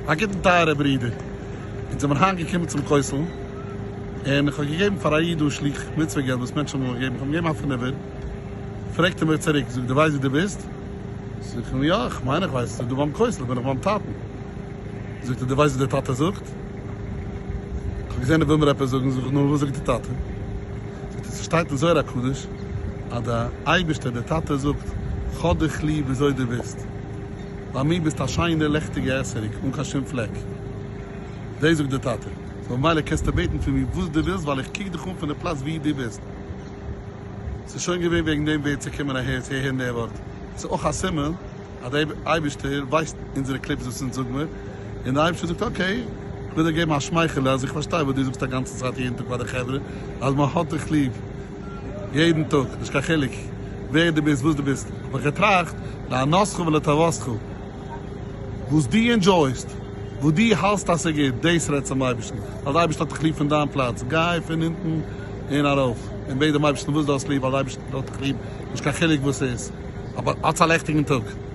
א גוטן טייערע ברודער, אונז זעמיר היינט געקומען צום כותל, און איך האב געגעבן פאר א איד דא שליח מצוה געלט וואס מענטשן האבן מיר געגעבן, איך האב אים געגעבן א פינעווער, פרעגט ער מיר צוריק, זאג דו ווייסט ווי דו ביסט? זאג איך אים יא, איך מיין איך ווייס, ס'איז דא ביים כותל בין איך ביים טאטן. זאגט ער דו ווייסט וואס דער טאטע זאגט? איך האב געזען ער וויל מיר עפעס זאגן, זאג איך נו וואס זאגט דער טאטע? זאגט ער ס'שטייט אין זוהר הקדוש אז דער אייבערשטער דער טאטע זאגט כ'האב דיך ליב וויאזוי דו ביסט. ביי מיר ביסטו א שיינע לעכטיגע אתרוג אן קיין שום פלעק. דאס זאגט דער טאטע. so ממילא קענסטו בעטן פון מיר וואס דו ווילסט ווייל איך קוק דיך אן פון די פלאץ וואו דו ביסט. ס'איז שוין געווען וועגן דעם ווערד צו קומען אהער צו הערן די ווארט. ס'איז אויך א סימן אז דער אייבערשטער ווייסט אונזערע clips וואס אונז זאגן מיר, און דער אייבערשטער זאגט okay, איך וויל דיר געבן א שמייכעלע אז איך פארשטיי וואס דו זאגסט א גאנצע צייט יעדן טאג פאר די חברה, אז מען האט דיך ליב יעדן טאג, נישט קיין חילוק ווער דו ביסט, וואס דו ביסט, האב איך געטראכט, להנאתך ולטובתך, וואס דו enjoy סט, וואס דו האלסט אז ס'איז גוט, דאס רעד צום אייבערשטן, ווייל דער אייבערשטער האט דיך ליב פון דיין פלאץ, גיי פון אונטן און ארויף, און בעט דעם אייבערשטן וואס דו האסט ליב, ווייל דער אייבערשטער האט דיך ליב, נישט קיין חילוק וואס ס'איז, אבער האטס א לעכטיגן טאג.